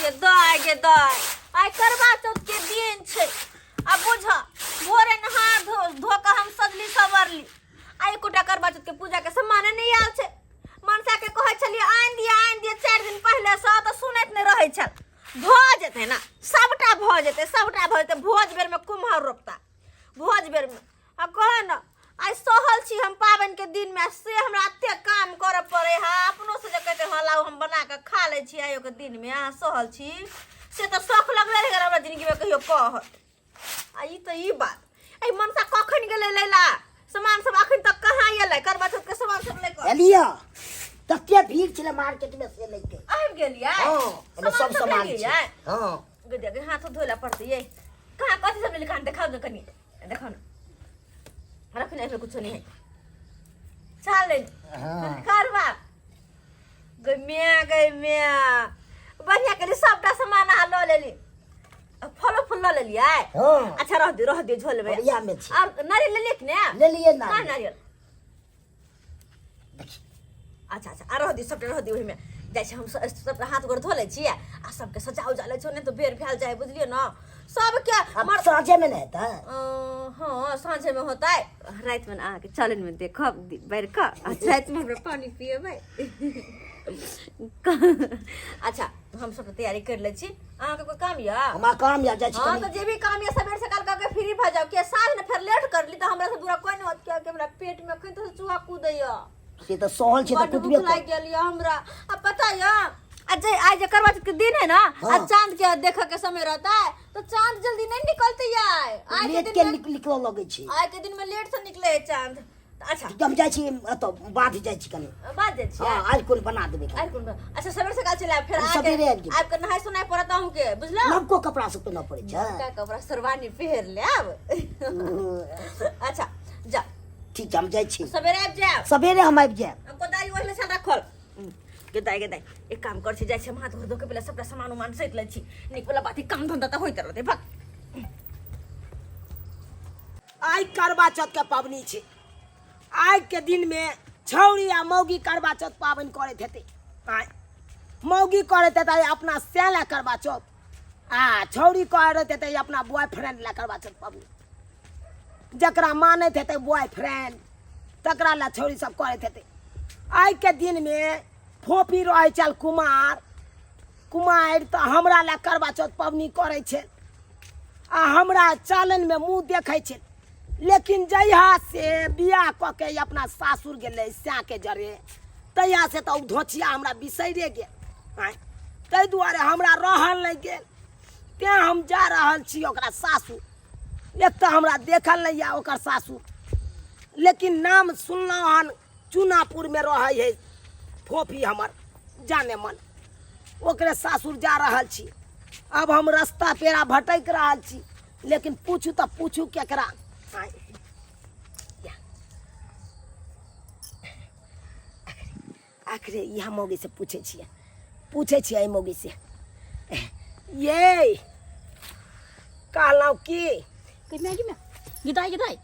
गे दाय गे दाय, आइ करवा चौथ के दिन छै। आ बुझ, भोरे नहा धो धो कऽ हम सजली सवरली, आ एकोटा करवा चौथ के पूजा के सामान नहि आयल छै। मनसा के कहै छलियै आनि दिअ आनि दिअ 4 दिन पहिले सँ, तऽ सुनैत नहि रहै छल। भऽ जेतै ने, सबटा भऽ जेतै, सबटा भऽ जेतै। भोज बेरमे कुम्हर रोपता, भोज बेरमे। आ कह ने, आइ सहल छी हम पाबनिके दिनमे, से हमरा एते काम करऽ पड़े है। अपनो से जे कहते हँ लाउ हम बना कऽ खा लै छी आइयोके दिनमे, अहाँ सहल छी से तऽ शौख लगले रहै हमरा जिंदगीमे कहियो कहत। आ ई तऽ ई बात, एहि मनसा कखन गेलै लैला सामान सब? अखन तक कहाँ एलै करवा चौथ के सामान सब ले कऽ? एलियै, तते भीड़ छलै मार्केट में से लैके आबि गेलियै? हँ, एहिमे सब सामान छै। हँ। गदिया के हाथ धोला पड़तै। ये कहाँ कथी सब लेली? कहाँ देखाउ ने, कनि देखाउ ने। रखने एहिमे कुछो नहीं है। चल। हाँ। करवा गई मिया, गई मिया, बढ़िया केली, सबटा सामान अहाँ लऽ लेली। फलो फूल लऽ लेलियै? हाँ। अच्छा, रह दियौ, रह दियौ झोल में। बढ़िया में छै। और नारियल लेलियै कि ने? लेलियै। कहाँ? नारियल। नारियल। देखी। अच्छा, आ रह दियौ, सबटा रह दियौ ओहिमे। जाइ छी हम, सबटा हाथ गोर धो लै छी आ सबके सजा उजा लै छी, नहि तऽ बेर भेल जाइ, बुझलियै ने सबके। आब साँझे में ने हेतै? हँ, साँझेमे होतै। रातिमे ने अहाँके चलनमे देखब बारि कऽ, आ रातिमे हमरा पानि पिएबै। अच्छा, हम सब तैयारी कर लै छी। अहाँके कोइ काम यऽ? हमरा काम यऽ, जाइ छी। हँ। कनी। तऽ जे भी काम यऽ सबेर सकाल कऽ के फ्री भऽ जाउ, किया साँझ ने फेर लेट करली तऽ हमरा से बुरा कोइ नहि होत, कियाकि हमरा पेट में अखन तऽ चूहा कूदैया। से तऽ सहल छै तऽ बड्ड कुदबे भूख लागि कर। गेल यऽ हमरा। आ पता यऽ, आ जे आइ जे करवा चौथ के दिन है ना, आ चांद के देखे के समय रहता है तो चांद जल्दी नहीं निकलते यार आइ के लेट दिन के में। निकलऽ लगै छै। आइ के दिन में लेट से निकले है चांद। अच्छा। हम जाइ छी एतऽ बाध, जाइ छी कनी। बात जाइ छियै? हँ, आज कोन बना देबै। आइ कोन? अच्छा, सबेर सकाल चलि आयब फेर। हम आके सबेरे आबि जेबै। आबि के नहाय सोनाय पड़त अहूँके, बुझलहुँ? नवको कपड़ा सब पहिनऽ पड़ै छै। नवका कपड़ा, शेरवानी पहिर लेब। अच्छा, जा। ठीक छै, हम जाइ छी। सबेरे आबि जायब। सबेरे हम आबि जायब। कोदारी ओहिले छल रखल। गे दाइ, गे दाइ, एक काम कर छी, जाइ छी हम हाथ धो के, पहिले सबटा सामान उमान सैत लै छी। नीक वाला बात, काम धंधा तऽ होइत रहतै। भक। आइ करवा चौथ के पबनी छै। आइ के दिन में छौरी आ मौगी करवा चौथ पाबनि करैत हेतै। आइ मौगी करैत हेतै अपना सै लए करवा चौथ, आ छौरी करैत हेतै अपना बॉयफ्रेंड लए करवा चौथ पबनी। जकरा मानैत हेतै बॉयफ्रेंड, तकरा लए छौरी सब करैत हेतै। आइ के दिन में फोपी रहै छल कुमार कुमारि तऽ हमरा लए करवा चौथ पबनी करै छै आ हमरा चालनिमे मुँह देखै छै। लेकिन जहिया से बियाह कऽ के अपना सासुर गेलै सएके जरे, तहिया से तऽ ओ धोछिया हमरा बिसैरे गेल। आँय, ताहि दुआरे हमरा रहल नहि गेल, तेँ हम जा रहल छी ओकरा सासुर। एक तऽ हमरा देखल नहि यऽ ओकर सासुर, लेकिन नाम सुनलहुँ हन, चुनापुरमे रहै है फोफी हमर जाने मन। ओकरे सासुर जा रहल छी। अब हम रास्ता पेड़ा भटक रहल छी, लेकिन पूछू तऽ पूछू केकरा? आँय। आखिरे इएह मौगी से पूछै छियै, पूछै छियै एहि मौगी से। ये कहलहुँ की गे माय, गे दाइ, गे दाइ।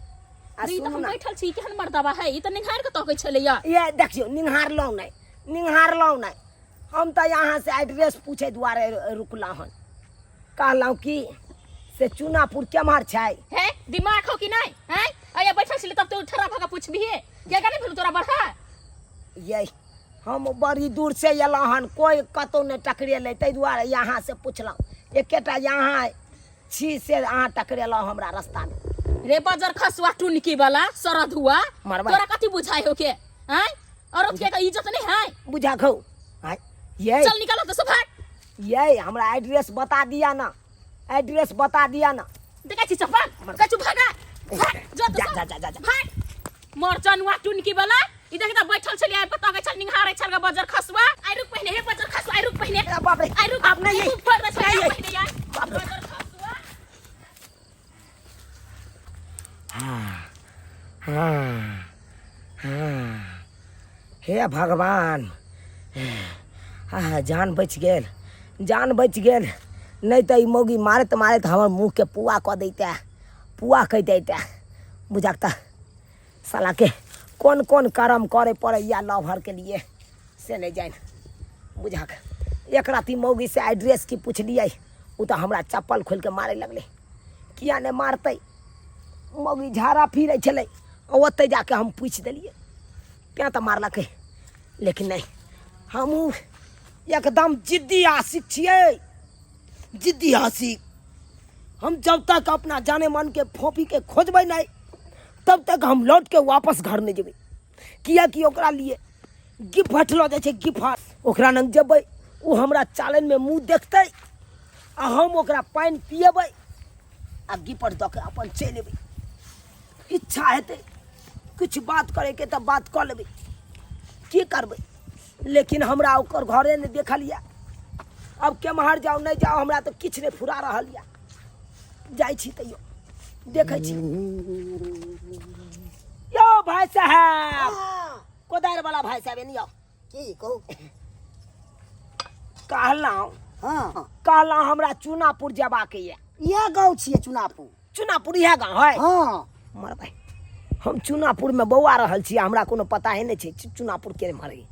आ ई तऽ सुनू हम ना। बैठल छी, केहन मर्दाबा है ई, तऽ निहार के तकै छलैया। ये देखियौ, निहारलहुँ नहि, निहारलहुँ नहि। हम तऽ यहाँ से एड्रेस पूछे दुआरे रुकलहुँ हन। कहलहुँ की से चूनापुर केम्हर छै? हे, दिमाग हो कि नहीं हैं? अया बैठल छली तब तो ठड़ा भऽ के पुछबिहे। जगह नहीं भेल तोरा बढ़ा? ये हम बड़ी दूर से अयलहुँ हन, कोइ कतहु नहि टकरेलै, ताहि दुआरे यहाँ से पुछलहुँ। एकेटा यहाँ छी से अहाँ टकरेलहुँ हमरा रास्तामे। रे बजर खसुआ, टुनकी वाला सरधुआ। मरबै। तोरा कथी बुझाइ हो के हैं? औरत के इज्जत नहीं है? बुझा खौ। आँय, ये चल, निकल तो सब, भाग। ये हमरा एड्रेस बता दिया ना, एड्रेस बता दिया ना। देखै छी चप्पल कछु, भागा भाग, जो तो जा, सब। जा, जा, जा, जा। भाग मर जनुआ टुनकी वाला। ई देख त बैठल छलियै, आबि कऽ तकै छल, निहारै छल ग बजर खसुआ। आइ रुक पहिने, हे बजर खसुआ, आइ रुक पहिने। ए, बाप रे। आइ रुक। आब नहीं। मुँह फोड़ दै छै। नहीं। आइ पहिने यार। बाप रे। बजर खसुआ। हाँ, हे भगवान, जान बचि गेल, जान बचि गेल। नहि तऽ ई मौगी मारैत मारैत हमर मुँहके पुआ कऽ दैते, पुआ कहि दैते। बुझक तऽ सालाके कोन कोन कर्म करे पड़ैया लवहरके लिए से नहि जानि। बुझक एक राति मौगी से एड्रेस की पुछलियै ओ तऽ हमरा चप्पल खोलि कऽ मारै लगलै किया नहि मारतै मौगी झाड़ा फिरै छलै ओतहि जाके हम पूछि देलियै तेँ तऽ मारलकै लेकिन नहि हमहूँ एकदम जिद्दी आशिक छियै जिद्दी आशिक हम जब तक अपना जाने मन के फोपी के खोजबै नहि तब तक हम लौट के वापस घर नहि जेबै किएकि ओकरा लिए गिफ्ट लऽ जाइ छै गिफ्ट ओकरा लग जेबै ओ हमरा चालनिमे मुँह देखतै आ हम ओकरा पानि पिएबै आ गिफ्ट दऽ के अपन चलि एबै इच्छा हेतै किछु बात करैके तऽ बात कऽ लेबै की करबै लेकिन हमरा ओकर घरे नहि देखल यऽ आब केम्हर जाउ नहि जाउ हमरा तऽ किछु नहि फुरा रहल यऽ जाइ छी तैयो देखै छी यौ भाय साहेब कोदारि वाला भाय साहेब एनी आउ की कहू कहलहुँ हाँ कहलहुँ हमरा चूनापुर जेबाक यऽ इएह गाँव छियै चुनापुर चूनापुर इएह गाँव है हाँ मरबै हम चूनापुरमे बौआ रहल छी हमरा कोनो पता ही नहि छै चूनापुर के मरे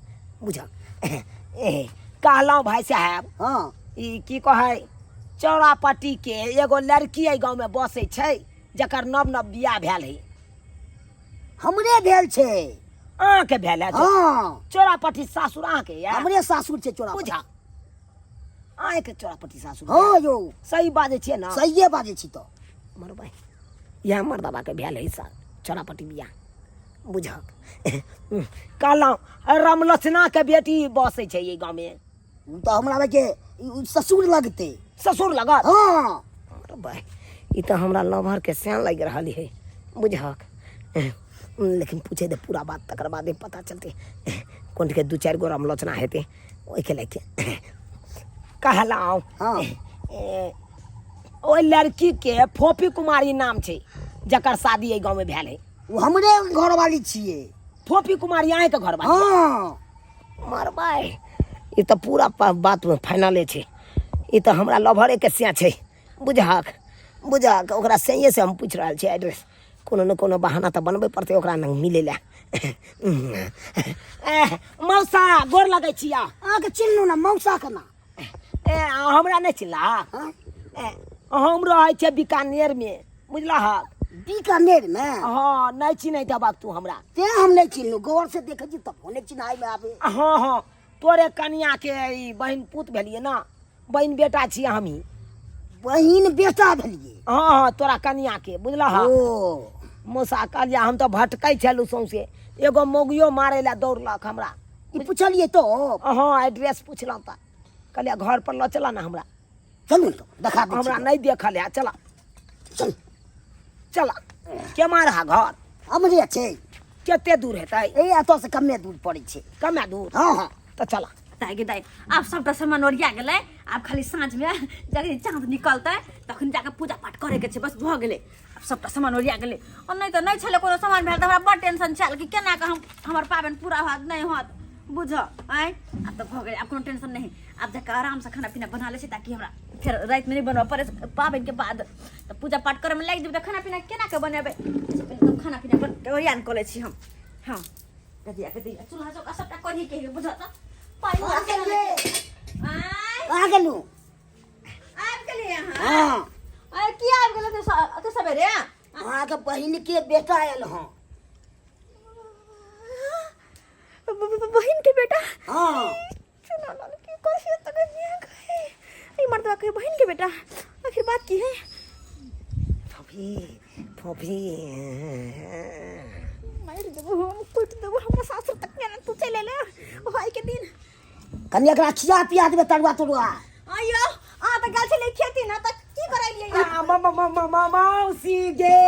बुझल ए कहलहुँ भाय साहेब हाँ ई की कहै चौरापट्टीके एगो लड़की एहि गाँवमे बसै छै जकर नव नव बियाह भेल है हमरे भेल छै अहाँके भेल है हाँ चौरापट्टी सासुर अहाँके यऽ हमरे सासुर छै चोरा बुझा अहाँके चौरापट्टी सासुर हाँ यौ सही बाजै छियै ने सहिए बाजै छी तऽ मरबै इएह मरदबाके भेल है साल चौरापट्टी बियाह बुझक कहलहुँ रामलोचनाके बेटी बसै छै एहि गाँवमे ओ तऽ हमरा के ससुर लगतै ससुर लगत हाँ मरबै ई तऽ हमरा लभरके सैन लागि रहल है बुझक लेकिन पूछे दे पूरा बात तकर बादे पता चलतै कोनके दू चारि गो रामलोचना हेतै ओहिके लए के कहलहुँ हाँ। ए, ओहि लड़कीके फोफी कुमारी नाम छै जकर शादी एहि गाँवमे भेल है ओ हमरे घरवाली छियै फोफी कुमारी अहाँके घर हाँ मरबै ई तऽ पूरा बात फाइनले छै ई तऽ हमरा लभरेके सिया छै बुझहक बुझहक ओकरा सहीएसँ हम पूछि रहल छियै एड्रेस कोनो ने कोनो बहाना तऽ बनबै पड़तै ओकरा लग मिलै लए मौसा गोर लगै छियै अहाँके चिन्हलहुँ ने मौसा केना ए हमरा नहि चिन्हला हाँ? ए, हम रहै छियै बीकानेरमे बुझलहक बीकानेरमे हँ नहि चिन्हैत हेबक तू हमरा तें हम नहि चिन्हलहुँ गौर से देखै छी तब नहि चिन्हाइमे आबे हँ हँ तोरे कनियाके ई बहिन पूत भेलियै ने बहिन बेटा छियै हमही बहिन बेटा भेलियै हँ हँ तोरा कनियाके बुझलह ओ मौसा कहलियै हम तऽ भटकै छलहुँ सौँसे एगो मौगियो मारै लए दौड़लक हमरा ई पुछलियै तो हँ एड्रेस पुछलहुँ तऽ कहलियै घर पर लऽ चला ने हमरा चलू ने तऽ देखा दै हमरा छी नहि देखल है चला चल चला केमा रहा घर हमरे छै कते दूर हेतै ए एतऽ से कमे दूर पड़ै छै कमे दूर हँ हँ तऽ चला दाइ गे दाइ आब सबटा सामान ओरिया गेलै आब खाली साँझमे जखन चाँद निकलतै तखन जाकऽ पूजा पाठ करैके छै बस भऽ गेलै आब सबटा सामान ओरिया गेलै आओर नहि तऽ नहि छलै कोनो सामान भेल तऽ हमरा बड़ टेंशन छल कि केना कऽ हम हमर पाबनि पूरा होत नहि होत बुझ आँय आब तऽ भऽ गेलै आब कोनो टेंशन नहि आब जाकऽ आरामसँ खाना पीना बना लै छी ताकि हमरा फेर रातिमे नहि बनबऽ पड़ै पाबनिके बाद तऽ पूजा पाठ करैमे लागि जेबै तऽ खाना पीना केना कऽ बनेबै एहिसँ पहिले तऽ खाना पीना बन ओरियान कऽ लै छी हम हँ गदिया गदिया चूल्हा चौका सबटा करही के बुझ तऽ पानि कहाँ गेलियै? आँय कहाँ गेलहुँ आबि गेलियै अहाँ हँ अरे की आबि गेलै एते सवेरे अहाँके बहिनके बेटा आयल हँ बहिन के बेटा हँ चुना लाल की कहियो तक नहीं कहे ई मर्दवा के बहिन के बेटा आखिर बात की है फोफी फोफी मार देबो हम कूट देबो हमरा सासुर तक के ना तू चले ले भाई के दिन कनि एकरा खिया पिया देबै तरुआ तरुआ आयो आ त गेल छलै खेती ना त की करैलियै आ, म- म- म- म- म- मौसी गे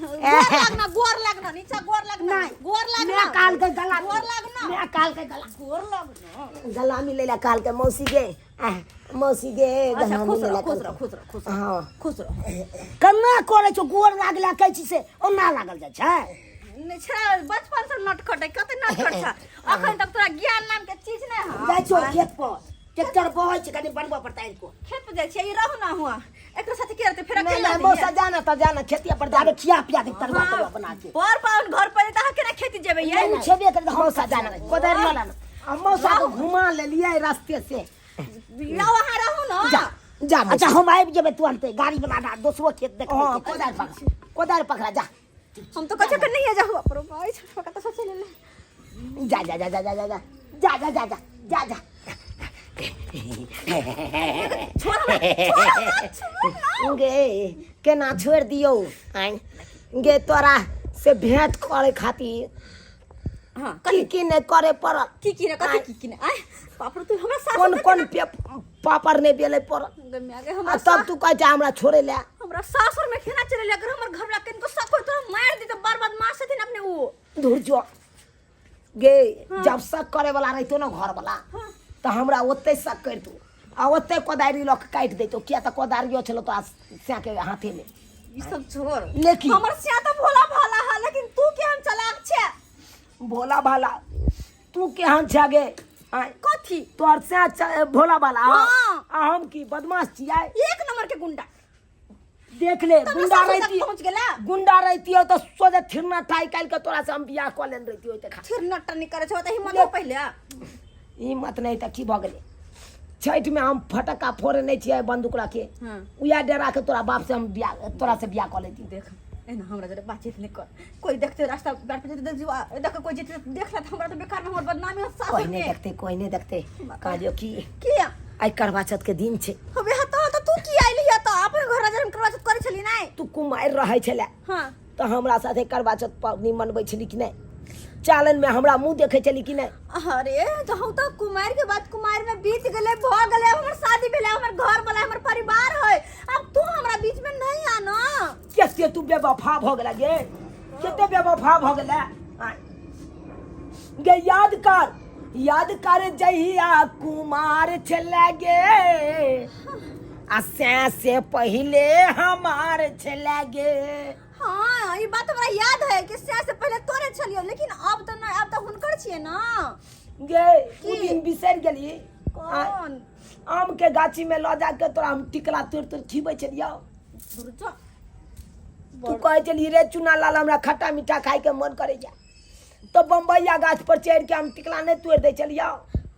गोर लगना गोर लगना नीचा गोर लगना नहीं। गोर लगना मैं काल के गला गोर लगना मैं काल के गला गोर लगना गला मिले ला काल के मौसी गे आह, मौसी गे अच्छा गला खुश मिले रहो ला खुश काल रहो के। खुश रहो खुश रहो हाँ खुश रहो केना करै छौ गोर लागला कहै छी से ओना लागल जाइ छै नहि छा बचपन से नटखट है कते नटखट छ अखन तक तोरा ज्ञान नाम के चीज नहि है जाइ छौ खेत पर ट्रैक्टर बहै छै कनि बनबऽ पड़तै आनि कऽ खेत पर जाइ छियै ई रहू ना हुआ एकरा साथे के रहतै फेर नहीं अकेला नहीं मौसा जाना तो जाना खेतिया पर जाबे जाना खिया पिया दे तरुआ तरुआ बना के पर पाउन घर पर तऽ अहाँ केना खेती जेबै ये ओ छेबे करे तऽ हम मौसा जाना कोदारि लऽ लाना आ मौसा को घुमा लेलियै रास्ते से लाओ अहाँ रहू ना जा जा अच्छा हम आबि जेबै तुरंते गाड़ी वाला ना दोसरो खेत देखबै हां कोदार पकड़ा कोदार पकड़ा जा हम तो कहे के नहीं है जाओ बाप रे भाई छोटवा का तो सोचे ले जा जा जा जा जा जा जा जा जा जा जा जा जा छोड़ हमरा छोड़ हमरा छोड़ ना गे केना छोड़ दियौ आँय गे तोरा से भेंट करे खातिर हां की की नहि करे पड़ल की की ने कथी की की ने आय बाप रे तू हमरा सासुर कोन में कोन पे पापड़ नहि बेले पड़ल गम्या गे आ हमरा तब तू कहै छै हमरा छोड़े ले हमरा सासुर में खेना चले अगर हमर घर वाला किनको शक होय तो मार दी तो बार बदमाश छथिन अपने वो धुर जो गे जब शक करे वाला रहितो ने घर वाला तऽ हमरा ओतै शक करितो आ ओतै कोदारि लऽ कऽ काटि दैतो किया तऽ कोदारियो छलो तोरा सैके हाथेमे ई सब छोड़ लेकिन हमर सिया तो भोला भाला है लेकिन तू केहन चालाक छे भोला भाला तू केहन छे गे आँय कथी तोहर सैं भोला भाला हाँ। आ हम की बदमाश छियै एक नंबर के गुंडा देख ले तब गुंडा सासुर तक रहती पहुंच गेला गुंडा रहती हो तो सोझे थिरना टाई काल के तोरा से हम बियाह कऽ लेने रहती हो देखा फिर नट्टा नहीं करे छो त हिम्मत हो पहिले हिम्मत नहीं तऽ की भऽ गेलै छठि में हम फटक्का फोड़े नहीं छियै बंदूक रखे हाँ। उएह डरा के तोरा बाप से हम बियाह तोरा से बियाह कऽ लेती देख एना हमरा जरा बातचीत नहीं कर कोई देखते रास्ता बाट पे जेते देख जुआ देख कोई जेते देख लेत हमरा तो बेकार में हमर बदनामी हो सासुर कोई नहीं में देखते कोई नहीं देखते कहलियो की किया आइ करवा चौथ के दिन छै हबे हतो तो तू की आइली है तो अपन घर जरा हम करवा चौथ करे छली नहीं तू कुमारि रहै छले हां तऽ हमरा साथे करवा चौथ पबनी मनबै छली कि नहि चालन में हमरा मुंह देखै छली कि नहि अरे तो हम तो कुमार के बाद कुमार में बीत गेले भ गेले हमर शादी भेले हमर घर वाला हमर परिवार है अब तू हमरा बीच में नहीं आना कते तू बेवफा भऽ गेला गे कते बेवफा भऽ गेला आँय। गे याद कर याद कर जहिया कुमार छले गे आ से से पहिले हमार छले गे हाँ ये बात हमरा याद है कि से से पहले तोरे छलियो लेकिन अब तो नहीं अब तो हुनकर छिए ना गे उ दिन बिसरि गेली कौन आम के गाछी में लऽ जाके तोरा हम टिकला तोड़ि तोड़ि खिबै छलियौ दुर जा तू कहै छली रे चुना लाल हमरा खट्टा मीठा खाइके मन करै छै तऽ बम्बैया गाछ पर चढ़ि के हम टिकला नहि तोड़ि दै छलियौ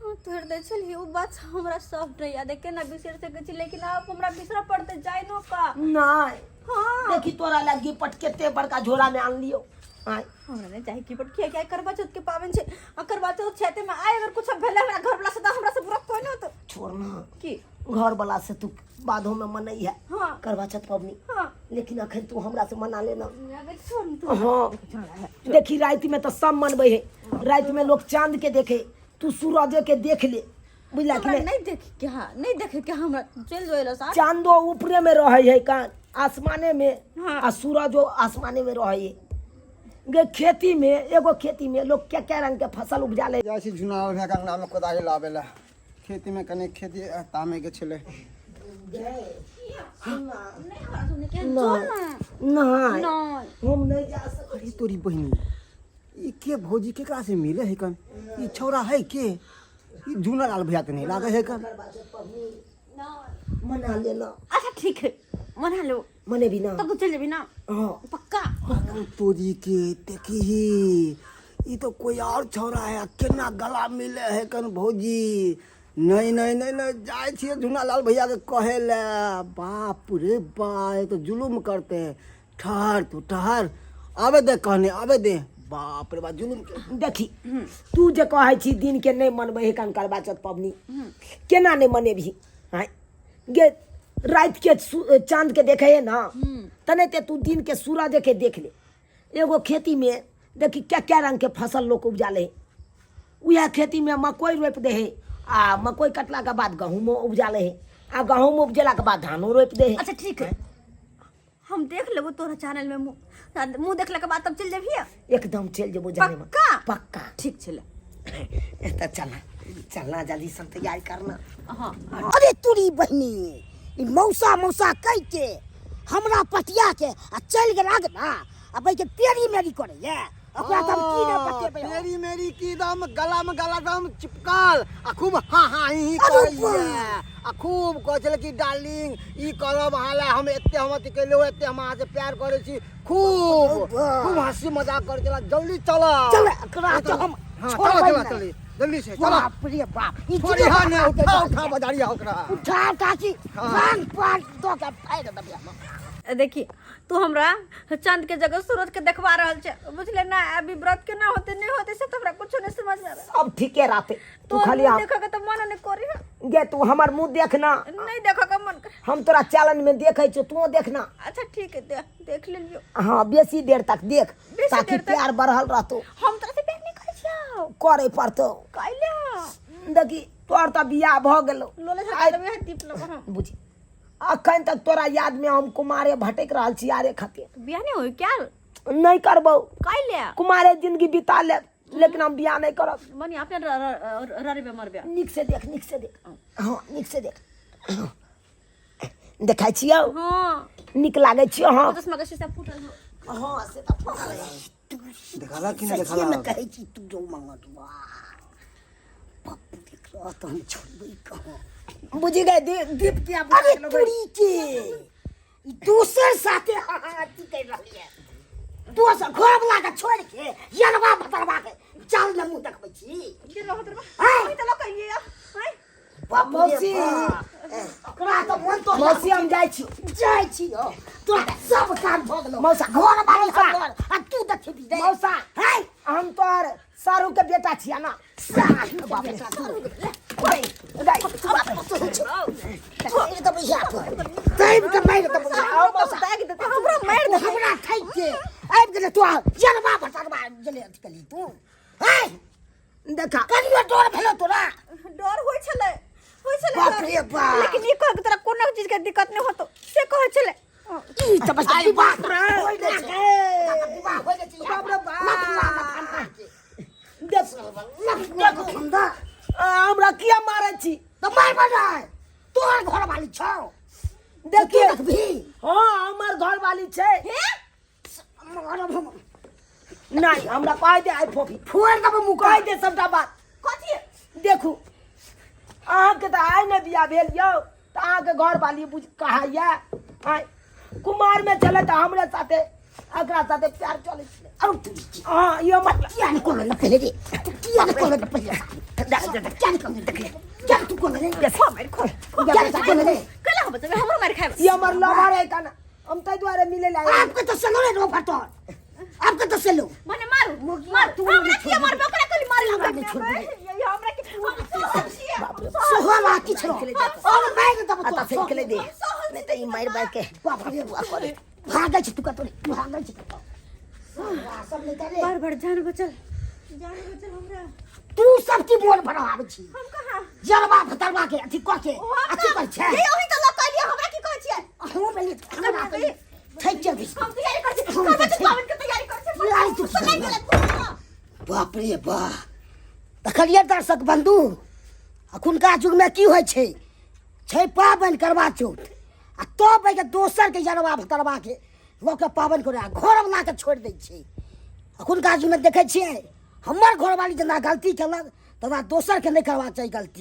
हाँ, तोड़ दै छलियै ओ बात हमरा सब नहीं याद है केना बिसरि सकै छी लेकिन आब हमरा बिसरऽ पड़तै जाय नो का नहि हाँ देखी तोरा लगी पट कते बड़का झोरा में आनलियौ आँय हमरा नहीं चाही की पर किया किया करवा चौथ के पाबनि छै आ करवा चौथ छै ते में आइ अगर कुछ भेलै हमरा घर वाला से तऽ हमरा से बुरा कोई नहीं होतो छोड़ ना की घर वाला से तू बाधो में मनई है हाँ करवा चौथ पबनी हाँ लेकिन अखन तू हमरा से मना लेना अगर छोड़ न तू हाँ देखी राति में तो सब मनबै है राति में लोग चांद के देखे तू सूरजे के देख ले बुझला कि हमरा नहीं नहीं देखे के हाँ नहीं देखे के हमरा चल जोइलो साथ चांदो ऊपरे में रहे है कान आसमाने में हाँ। आ सूरजो आसमाने में रहे है गे खेती में एगो खेती में लोग क्या क्या रंग के फसल उपजा ले जाइ छी झुना भए अंगनामे कोदारि लाबै लए खेतीमे कनि खेती तामैके छलै नहीं नहीं हम नहीं जा सकै अरे तोरी बहिनी ई के भौजी केकरा से मिले है कन ई छौड़ा है के ई झूना लाल भैया तऽ नहीं लागे है कन मना लेना अच्छा ठीक है मना लो मने भी ना तब तो चल जेबी ना हाँ पक्का तोरी के देखी ई तो कोई और छौड़ा है केना गला मिले है कन भौजी नहीं नहीं नहीं नहीं जाइ छियै झूना लाल भैया के कहे ले बाप रे बा ये तो जुलुम करते हैं ठहर तू ठहर आबे दे कहने आबे दे बाप रे बा जुलुम के देखी तू जे कहै छी दिन के नहि मनबै है कन करवा चौथ पबनी केना नहि मनेबही आँय गे राति के चाँद के देखे है ना तने ते तू दिन के सूरज के देख ले एगो खेती में देखी क्या क्या रंग के फसल लोग उपजा ले उएह खेती में मकई रोपि दे है आ मकई कटला के बाद गहूमो उपजा ले है आ गहूम उपजेला के बाद धानो रोपि दे है अच्छा ठीक है हम देख लेबो तोरा चैनल में मुंह मुंह देखला के बाद तब चल जेबही एकदम चलि जेबो जाने में पक्का? पक्का ठीक छले तऽ चलना चलना जल्दी से तैयारी करना हाँ अरे तोरी बहिनी ई मौसा मौसा कहि के हमरा पटिया के आ चलि गेल अगना आ बैठ के तेरी मेरी करैया ओकरा तऽ हम की नहि बतेबै हम। तेरी मेरी की दम गला में गला दम चिपकल आ खूब हाँ हाँ ही ही अरे करैया आ खूब कहै छलै कि डार्लिंग ई करब अहाँ लए हम एते हम अथी केलहुँ एते हम अहाँ से प्यार करै छी खूब खूब हंसी मजाक करै छलै जल्दी चल चल एकरा तऽ हम हाँ छोड़बै चल नहि। चल जल्दी से चलो। बाप रे बाप, ई छोड़िहा ने, उठा उठा बजारिया ओकरा। उठा उठा की रंग पाट दो के फाड़ देबै हम। देखी तू हमरा चांद के जगह सूरज के देखवा रहल छै, बुझले ना? अभी व्रत केना होते नहीं होते से तो हमरा कुछो नहीं समझ में आवे। सब ठीके रहते, तू तोर खाली मुंह हम देखे के तो मन नहीं करी है। गे तू हमर मुंह देखना। नहीं देखे के मन कर। हम तोरा चैलेंज में देखे छियो, तू देखना। अच्छा ठीक है, देख लेलियो। हाँ, बेसी देर तक देख, बेसी ताकि देर तक? प्यार बढ़ल रहतो। हम तोरा से प्यार नहीं करै छियो। करे पड़तो। कैला? देखी तोर तऽ बियाह भऽ गेलो। लोले झटका देबै है दीप लग। हाँ। बुझी अखन तक तोरा याद में हम कुमारे भटक रहल छी यारे खातिर। बियाह नहीं होई क्या? नहीं करबौ। कैला? कुमारे जिंदगी बिता लेब, लेकिन हम बियाह नहीं करब। मनी अपने ररबे मरबे। नीक से देख, नीक से देख, हाँ नीक से देख। देखै छियौ? हाँ। नीक लागै छियौ? हाँ। चश्मा के शीशा फूटल हो। हाँ से तऽ फूटल है। देखला कि नहीं? सच्चे में देखला। कहै छी तू जो मंगत बाप देख रह तो हम छोड़बै कहाँ। बुझि गए दीप किया बुझा अरे गेलौ गई? तुरी के ई दोसर साथे हाँ हाँ अथी कर रहली है, दोसर घर वाला के छोड़ के यरवा भतरवा के चाल न मुंह देखबै छी। के रहत रह। हाँ। ओही तऽ लऽ कहिए हैं। बाप रे मौसी। बाप। ओकरा तऽ मन तो मौसी हम जाइ छी। जाइ छी हो, तोरा सब काम भऽ गेलौ। मौसा, घर वाली मौसा। हमर आ तू देखबी रे। मौसा, हैं? हम तोहर सारू के बेटा छियै ना। सारू के बाप रे। बेटा तू। गई, गई, बाप रे, तू छौ। मारि देबै यहाँ पर। दाबि के मारि देबै। आओ मौसा। दागि देतै हमरो, मारि तू देतै। हमरा ठकि के आबि गेलै, तू जनबा भटरबा गेलै अथी केलही तू। हैं? देखा। कनियो डर भेलौ तोरा? डर होइ छलै, होइ छलै बाप डर। रे बाप। लेकिन ई कह के तोरा कोनो चीज के दिक्कत नहीं होतो से कहै छलै। ई तऽ बस आई विवाह बाप रे। होइ गेल छै। विवाह होइ गेल छै। बाप रे बाप। लफुआ लफंदा के। देख, लफुआ लफंदा। हमरा किया मारै छी? तऽ मारबै नहि, तोहर घरवाली छौ। देखिए। तू देखबही? हाँ, हमर घरवाली छै। हे? मारब हम। नहीं, हमरा कह दे आई फोफी। फोड़ि देबै मुँह। कह दे सबटा बात। कथी? देखू, अहाँके तऽ आइ ने बियाह भेल यौ, तऽ अहाँके घरवाली बुझ कहाइए। आइ कुमारमे छलै तऽ हमरे साथे एकरा साथे प्यार चलै छलै। अरे तू की? हाँ, ई हमर किया नहि कहलहुँ ने पहिले रे? तू किया नहि कहलहुँ ने पहिले? किया नहि कहलहुँ देखले? किया नहि तू कहलहुँ रे? खो मारि, खो। किया नहि तू कहलहुँ रे? कैला हम बचबै? हमरो मारि खायब। ई हमर लवर है काना, हम ताहि दुआरे मिले ला आयल। आपके तो सेलो रे फटल, आपके तो सेलो। मने मारू, मुर्गिया, मारू। तू हमरा नहीं किया छोड़बी। मारबे? ओकरा खाली मारे। हमरा नहीं छोड़बी। ये हमरा के हम सहल छियै। सोहला किछु और मारि देबो आ तोरा। तऽ फेंक ले दे, नहि तऽ ई मारि मारि के बाप रे बाप, भागै छै तू कतौ, भागै छै कतौ सब नहीं करे। बार बार जान बचल, जान बचल हमरा। तू सब की मोन भराबै छी? हम कहाँ? जरबा भतरवा के अथी कऽ के ओ हम अथी कर छै। ये ओही तऽ लऽ कहलियै, हमरा की कहै छियै? हम भेलियै हमरा तऽ ठकि गेल। हम तैयारी करै छी, हम करबा तऽ चौथ पाबनि के तैयारी करै छी। तैयारी तू सुनै गेलै तू। बाप रे बाप, देखलियै दर्शक बंधु, अखुनका युगमे की होइ छै? छै पाबनि करवा चौथ आ तब एहिके दोसरके जरबा भतरबाके लऽ कऽ पाबनि करै आ घरवलाके छोड़ि दै छै। अखुनका युगमे देखै छियै, हमर घरवाली जेना गलती केलक तेना दोसरके नहि करबाक चाही गलती।